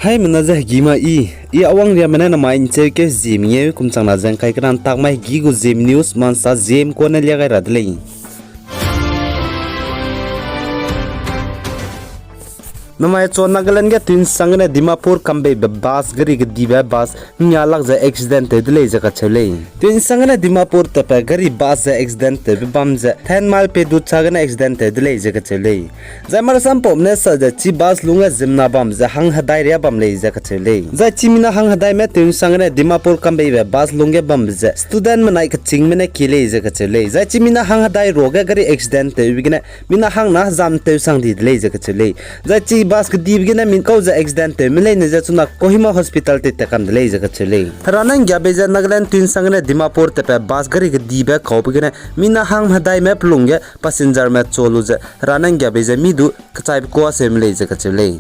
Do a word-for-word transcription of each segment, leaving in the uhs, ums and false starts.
Haimena ze hegî ma i, i Awangriame ne namai ’ncheukeu Zeme ngeu kum changna ze ’ngkai kena ’ntak mai hegî gu Zeme news ma ’nsa Zeme kuâ ne lia gai ra de lei. Namai chua Nagaland ge tui ’nsang gene Dimapur kam beibe bus, gari kedibe bus, ’nnia lak ze accident tew de lei ze kacheu lei. Tui ’nsang gene Dimapur tatbe gari bus ze accident tewbe bam ze ten mile pe du cha gene accident tew de lei ze kacheu lei. Zai marasam paume ne sa ze chi bus lungge ziemmena bam ze hang hedai riâ bam lei ze kacheu lei. Zai chi mina hang hedaime tui ’nsang gene Dimapur kam beibe bus lungge bambe ze student menai kechîngme ne kie lei ze kacheu lei. Zai chi mina hang hedai ruage gari accident tewbe gene mina hangna hezam tewsang di de lei ze kacheu lei. Zai chi bus kedibe gene min kau ze accident tewme leine ze chuna Kohima Hospital tei tat kam de lei ze kacheu lei. Hera ne ’nggiabe ze Nagaland tui ’nsang gene Dimapur tatbe bus gari kedibe kaube gene mina hang hedaime pelung ge passengerme chu lu ze hera ne ’nggiabe ze mi du kechaibe kuâ seume lei ze kacheu lei.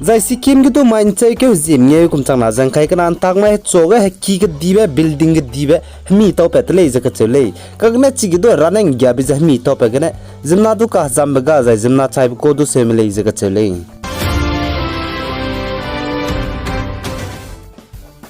Zai Sikkim ge du mai ’ncheukeu Zeme ngeu kum changna ze ’ngkai kena ’ntak mai hechuage heki kedibe building kedibe hemi taupat de lei ze kacheu lei. Kagene chige du hera ne ’nggiabe ze hemi taupat gene ziemmena du kahezambe ga zai ziemmena chaibe kuâ du seume lei ze kacheu lei.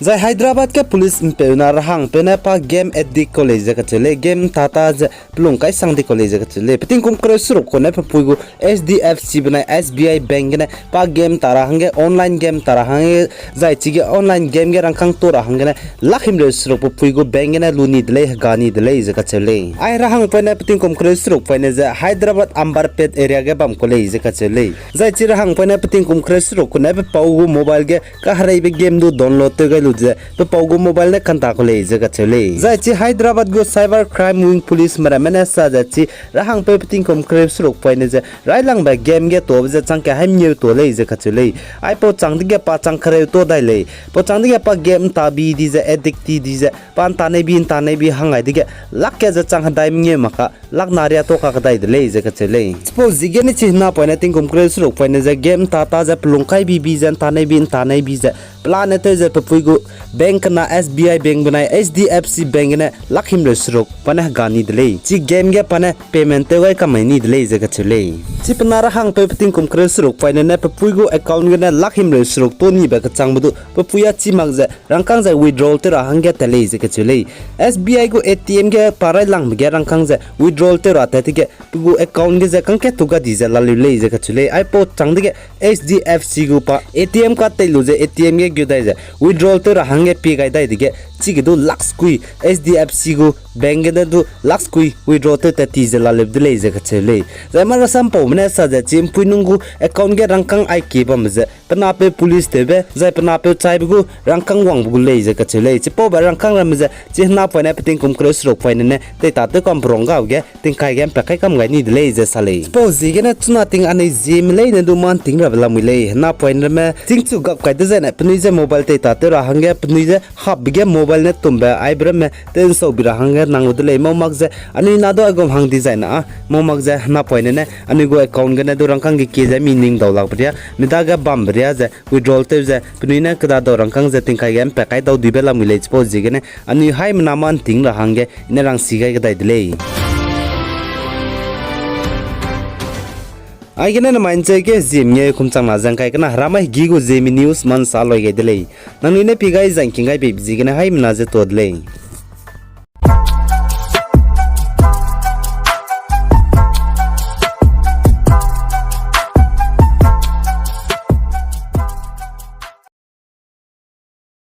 Zai Hyderabad ge police ’mpeuna rahangpeu ne pa game addict kau lei ze kacheu lei, game ’ntata ze pelung kaisang di kau lei ze kacheu lei. Petingkum kereu seruk kune pepui gu H D F C benai S B I Bank gene pa game ta ra hangge, online game ta ra hangge, zai chige online game ge rangkâng ta ra hanggene lak himreu seruk pepui gu bank gene lu ni de lei, hega ni de lei ze kacheu lei. Ai rahangpeu ne petingkum kereu seruk poine ze Hyderabad Ambarpet area ge bam kau lei ze kacheu lei. Zai chi rahangpeu ne petingkum kereu seruk kune pepau gu mobile ge kahereibe game du download tew gai lu ze pepau gu mobile ne kanta kau lei ze kacheu lei. Zai chi Hyderabad gu Cyber Crime Wing Policeme ramme ne sa ze chi rahangpeu petingkum kereu seruk poine ze railangbe game ge tuâbe ze chang ke haimengeu tuâ lei ze kacheu lei. Aipau chang dege pa chang kereu tuâ dai lei. Pau chang dege pa game ’ntabi di ze addict ti di ze pa ’ntaneibi ’ntaneibi hang gai dege lak ke ze chang hedai mengeu mak ka lak na riâ tuâ ka kedai de lei ze kacheu lei. Chipau ziegene chi henapoine tingkum kereu seruk poine ze game ’ntata ze pelung kai bibi ze ’ntaneibi ’ntaneibi ze pelane tew ze pepui gu bank kena S B I Bank benai H D F C Bank gene lak himreu seruk pa ne hega ni de lei. Chi game ge pa ne payment tew gai kamai ni de lei ze kacheu lei. Chi pena rahangpeu petingkum kereu seruk poine ne pepui gu account gene lak himreu seruk tuâ nibe kechangbe du pepui a chî mak ze rangkâng zai withdrawal tew ra hangge tat lei ze kacheu lei. S B I gu A T M ge pa railangbe ge rangkâng ze withdrawal tew ra tat dege pe gu account ge ze kangkat tu ga di ze laleu lei ze kacheu lei. Aipau chang dege H D F C gu pa A T M card tei lu ze A T M ge geu dai ze withdrawal tew ra hangge pie gai dai dege chige du lak sekui H D F C gu bank gene du lak sekui withdraw tew tat ti ze laleu de lei ze kacheu lei. Zai marasam paume ne sa ze chi ’mpuinung gu account ge rangkâng aikie bambe ze penapeu police tewbe zai penapeu chaibe gu rangkâng wangbe gu lei ze kacheu lei. Chipaube rangkâng ramme ze chi henapoine petingkum kereu seruk poine ne teitatew kam perong gau ge tingkai ge ’mpat kai kam gai ni de lei ze sa lei. Chipau ziegene chuna ting anui Zeme leine du mâ ’nting rabe lamui lei. Henapoine ramme tingchu gap kai dezaine penui ze mobile teitatew ra hangge penui ze hapbe ge mobile ne tumbe aibe ramme tew ’nsaubi ra hangge nang lu de lei. Mau mak ze anui na du aigum hang dezaine â mau mak ze henapoine ne anui gu account gene du rangkâng ge kie ze mi ning dau lakbe riâ, mi dage bambe riâ ze withdrawal tew ze penui ne kedadau rangkâng ze tingkai ge ’mpat kai dau duibe lamui lei. Chipau ziegene anui haimena mâ ’nting ra hangge i ne rangsi gai kedai de lei. Aigene namai ’ncheukeu Zeme ngeu kum changna ze ’ngkai kena heramai hegî gu Zeme news mâ ’nsa loi gai de lei. Nangnui ne pie gai zai ’ngking gai beibe ziegene haimena ze tuâ de lei.